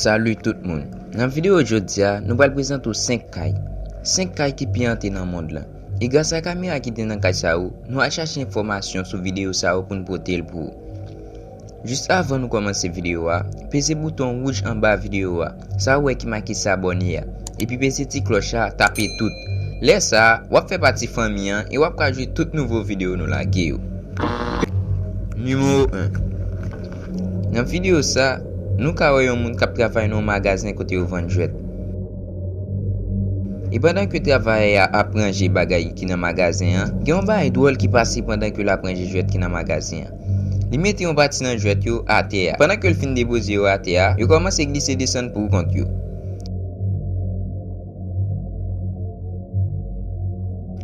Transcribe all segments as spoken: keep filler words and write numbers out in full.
Salut tout moun. Nan videyo jodi a, nou pral prezante w senk kay. Senk kay ki pi ante nan mond lan. E gras a kamera ki te nan kay sa yo, nou al chache enfòmasyon sou videyo sa yo pou n pote l pou ou. Jis avan nou kòmanse videyo a, peze bouton wouj anba videyo a, sa ou wè ki make s'abonner a, epi peze ti klòch la, tape tout. Lè sa a, w ap fè pati fanmi an e w ap ka jwenn tout nouvo videyo nou lage yo. Nimewo en. Nan videyo sa, nou ka wè yon moun k ap travay nan yon magazen kote yo vann jwèt. E pandan ke travayè a ap ranje bagay ki nan magazen an, gen yon bagay dwòl ki pase pandan ke l ap ranje jwèt ki nan magazen an. Li mete yon pati nan jwèt yo atè a. Pandan ke l fin depoze yo atè a, yo kòmanse glise desann pou kont yo.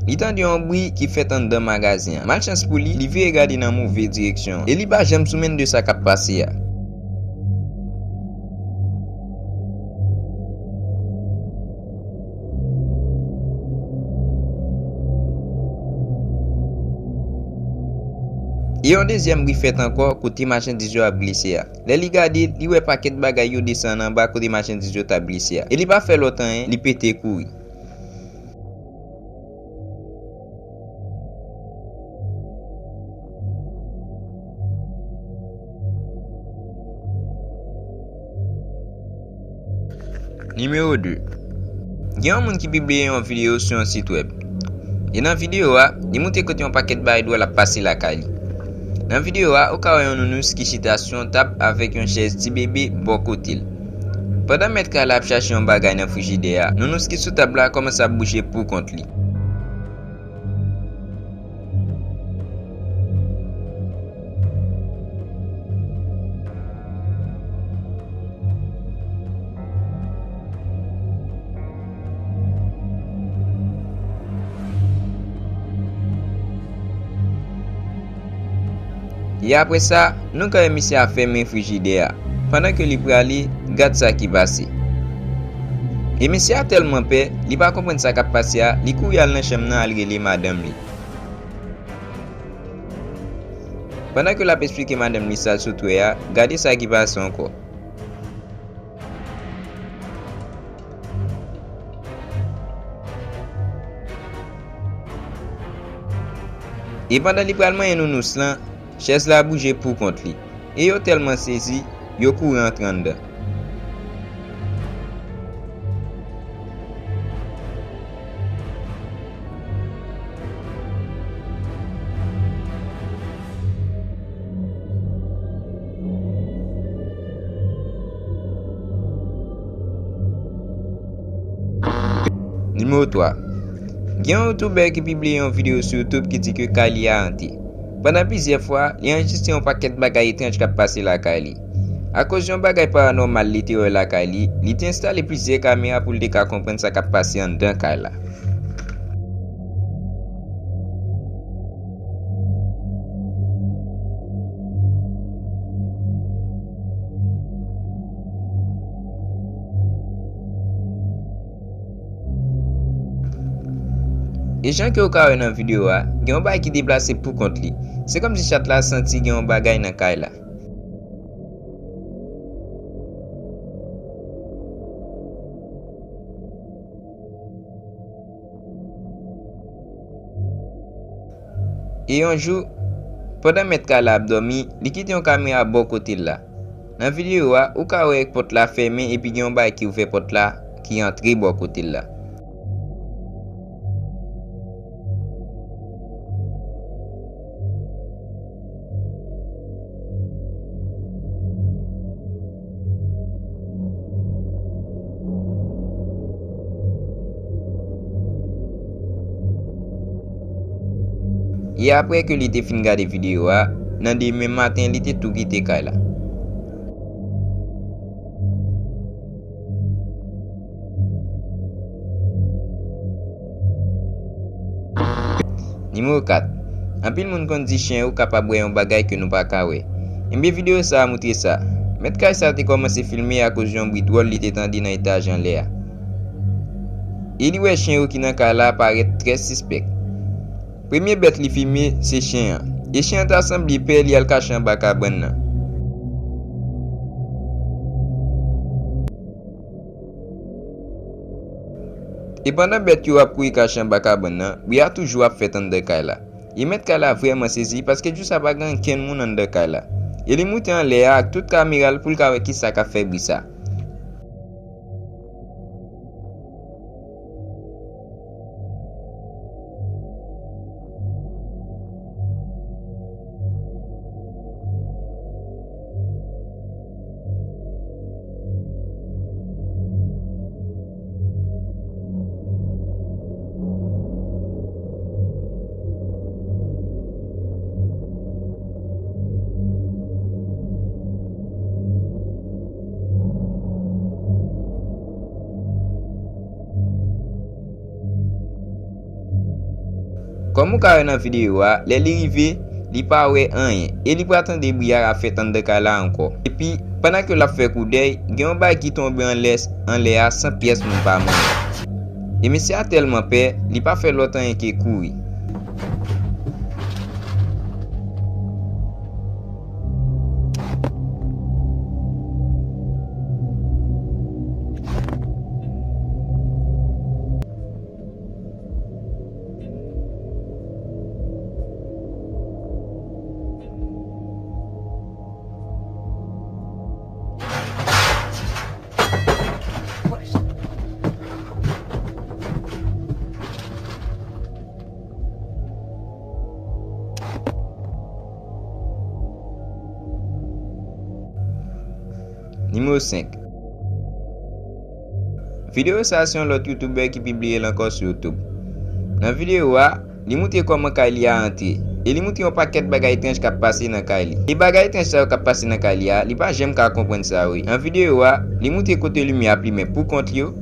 Li tande yon bri ki fèt anndan magazen an. Malchans pou li, li vire gade nan move direksyon e li pa janm sou menm de sa k ap pase a. E yon dezyèm bri fèt ankò kote machandiz yo ap glise a. Lè li gade, li wè pakèt bagay yo desann anba kote machandiz yo t ap glise a. E li pa fè lòt anyen, li pete kouri. Nimewo de. Gen yon moun ki pibliye yon videyo sou yon sit wèb. E nan videyo a, li montre kote yon pakèt bagay dwòl ap pase lakay li. Nan videyo a, ou ka wè yon nounous ki chita sou yon tab avèk yon chèz ti bebe bò kote l. Pandan mèt kay la ap chache yon bagay nan frijidè a, nounous ki sou tab la kòmanse ap bouje pou kont li. E apre sa, nou ka wè misye a fèmen frijidè a. Pandan ke li prale, gad sa ki pase. E misye a tèlman pè, li pa konprann sa k ap pase a, li kouri al nan chanm nan al rele madanm li. Pandan ke l ap esplike madanm li sa l sot wè a, gade sa ki pase ankò. E pandan li pral manyen nounous lan, chèz la bouje pou kont li. E yo tèlman sezi, yo kouri antre anndan. Nimewo twa. Gen yon youtubè ki pibliye yon videyo sou YouTube ki di ke kay li a ante. Pandan plizyè fwa, li anrejistre yon pakèt bagay etranj k ap pase lakay li. Akoz yon bagay paranòmal li te wè lakay li, li te enstale plizyè kamera pou l te ka konprann sa k ap pase anndan kay la. E jan ke w ka wè nan videyo a, gen yon bagay ki deplase pou kont li. Se kòmsi chat la santi gen yon bagay nan kay la. E yon jou, pandan mèt kay la ap dòmi, li kite yon kamera bò kote l la. Nan videyo a, ou ka wè pòt la fèmen epi gen yon bagay ki ouvè pòt la, ki antre bò kote l la. E apre ke li te fin gade videyo a, nan demen maten, li te tou kite kay la. Nimewo kat. Anpil moun konn di chen yo kapab wè yon bagay ke nou pa ka wè. Ebyen, videyo sa a montre sa. Mèt kay sa a te kòmanse filme akoz yon bri dwòl li te tande nan etaj anlè a. E li wè chen yo ki nan kay la parèt trè sispèk. Premye bèt li filme, se chen an. E chen an ta sanble pè, li al kache anba kabann nan. E pandan bèt yo ap kouri kache anba kabann nan, bri a toujou ap fèt anndan kay la. E mèt kay la vrèman sezi paske jou sa pa gen ankenn moun anndan kay la. E li moute anlè a ak tout kamera l pou l ka wè kisa k ap fè bri sa. Kòm ou ka wè nan videyo a, lè li rive, li pa wè anyen, e li pral tande bri a k ap fèt anndan kay la ankò. Epi, pandan ke l ap fè koudèy, gen yon bagay ki tonbe anlè, anlè a san pyès moun pa manyen. E mesye a tèlman pè, li pa fè lòt anyen ke kouri. Nimewo senk. Videyo sa a se yon lòt youtubè ki pibliye l ankò sou YouTube. Nan videyo a, li moutre kòman kay li a antre, e li moutre yon pakèt bagay etranj k ap pase nan kay li. E bagay etranj sa yo k ap pase nan kay li a, li pa janm ka konprann sa yo ye. Nan videyo a, li moutre kote limyè ap limen pou kont yo,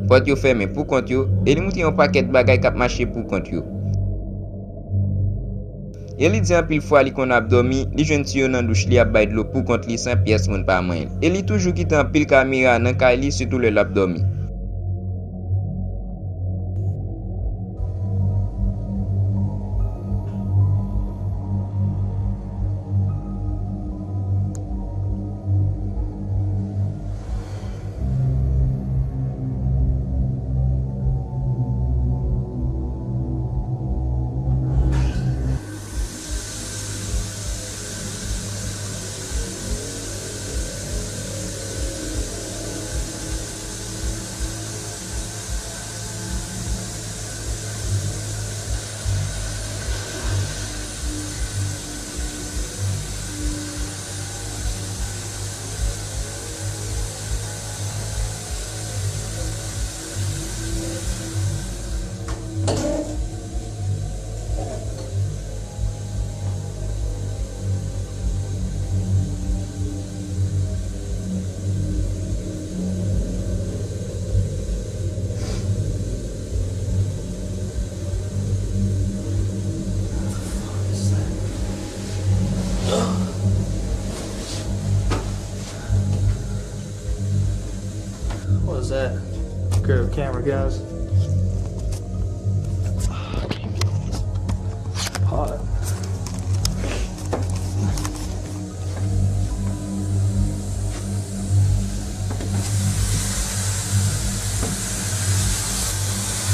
pòt yo fèmen pou kont yo, e li moutre yon pakèt bagay k ap mache pou kont yo. E li di anpil fwa li konn ap dòmi, li jwenn tiyo nan douch li ap bay dlo pou kont li san pyès moun pa manyen l. E li toujou kite anpil kamera nan kay li, sitou lè l ap dòmi. What was that? Grab a camera, guys. Hot.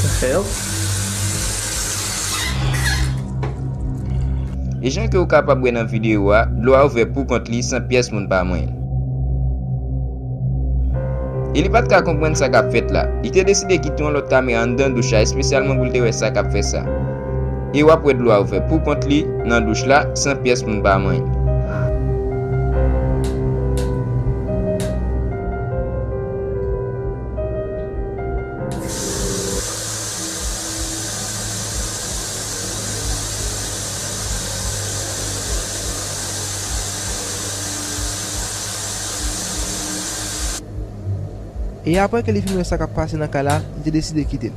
The hell? E jan ke w kapab wè nan videyo a, dlo a ouvè pou kont li san pyès moun pa manyen l. E li pa t ka konprann sa k ap fèt la. Li te deside kite yon lòt kamera anndan douch la espesyalman pou l te wè sa k ap fè sa. E w ap wè dlo a ouvè pou kont li nan douch la san pyès moun pa manyen l. E apre ke li fin wè sa k ap pase nan kay la, li te deside kite l.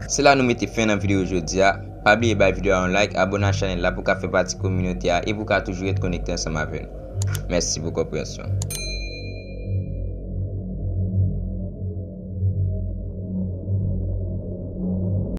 Se la nou mete fen nan videyo jodi a. Pa bliye bay videyo a yon like, abone a chanèl la pou w ka fè pati kominote a e pou w ka toujou ret konekte ansanm avè nou. Mèsi pou konpreyansyon.